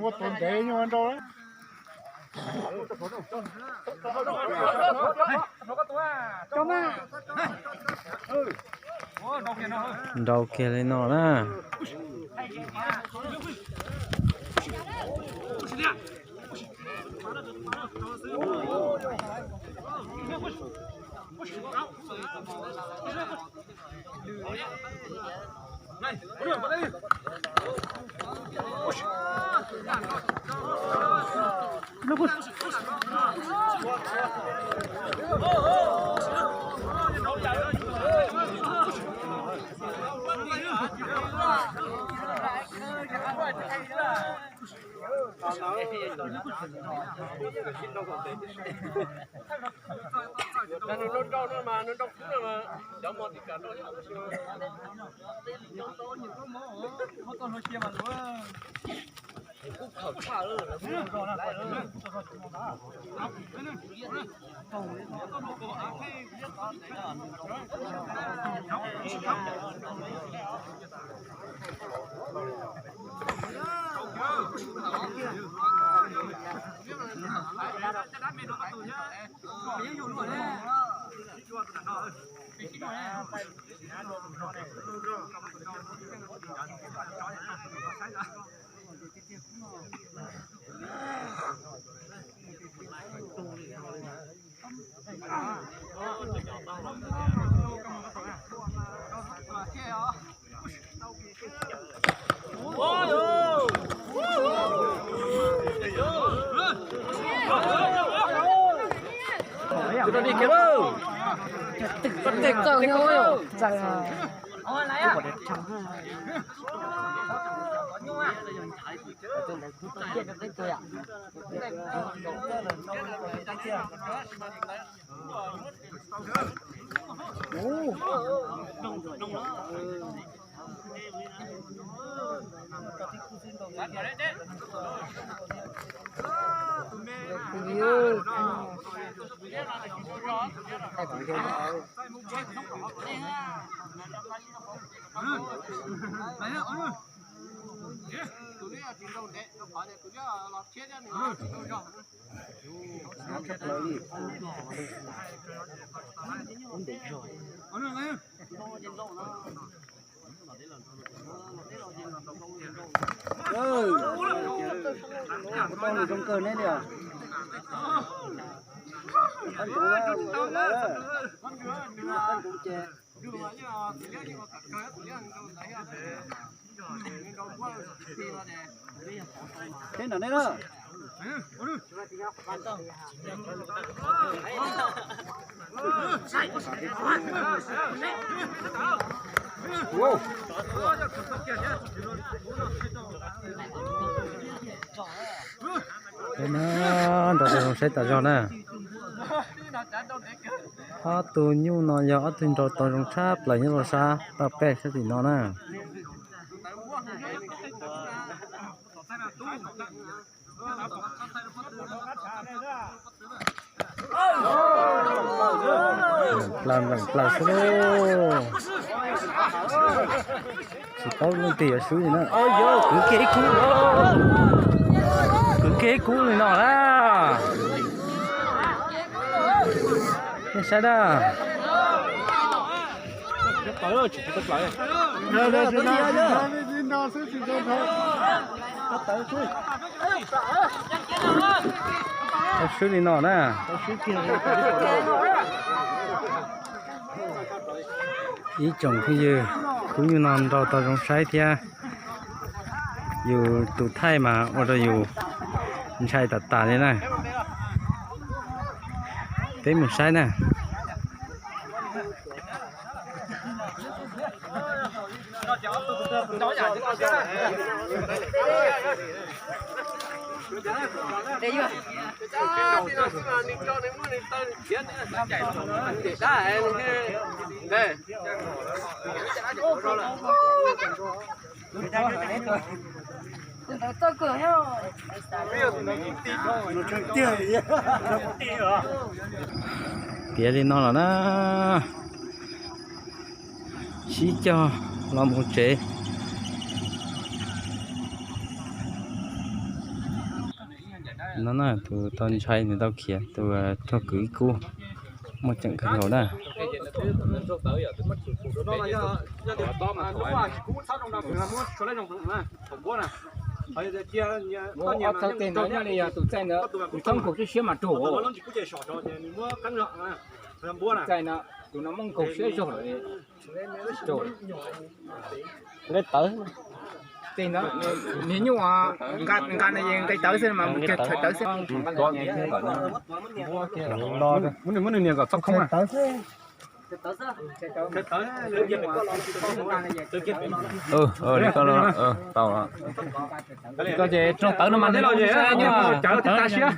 Ua tus ntev nyuag nrau. Nrau kiag li no na. Ua tau zoo kawg neb li os. Teb nram nej na. Nrau tau zoo saib tas zog na. Ob tug nyuj no yog ob tug nrau tau zoo tshaj plaws nyob rau sab toj pej sab tim no na. Nplas nplas xwb lauj. Tsis paub leej twg yuav swb li na. Kwv kiag ib kub, kwv kiag ib kub li no na. Nej saib da. Tau swb li no na. Ib tsoom phooj ywg, kub nyuj no nrau tau zoo saib thiab. Yus tus thaij mas ua rau yus ntshai tas tas li na. Peb mus saib na. Tiav li no los na, sib cog los mus tsev. No na, tus tau ntshai nws tau khiav, tus raug kwv ib kub, muaj ceem kawg nkaus na. Ob txawj tej ntawd nyob li yog tus txaij ntawd, tus txaij nkaus siab siab mas raug. Txaij no, tus no muab nkaus siab zog lawm. Nqe tawv. Tej no, niag nyuj nqa nqe tawv xwb mas mus kiag thav tawv xwb. Muab nws niag kom txhob khoob. Tau, koj ces raug tawv no mas nws los nyuj cawv tag siab.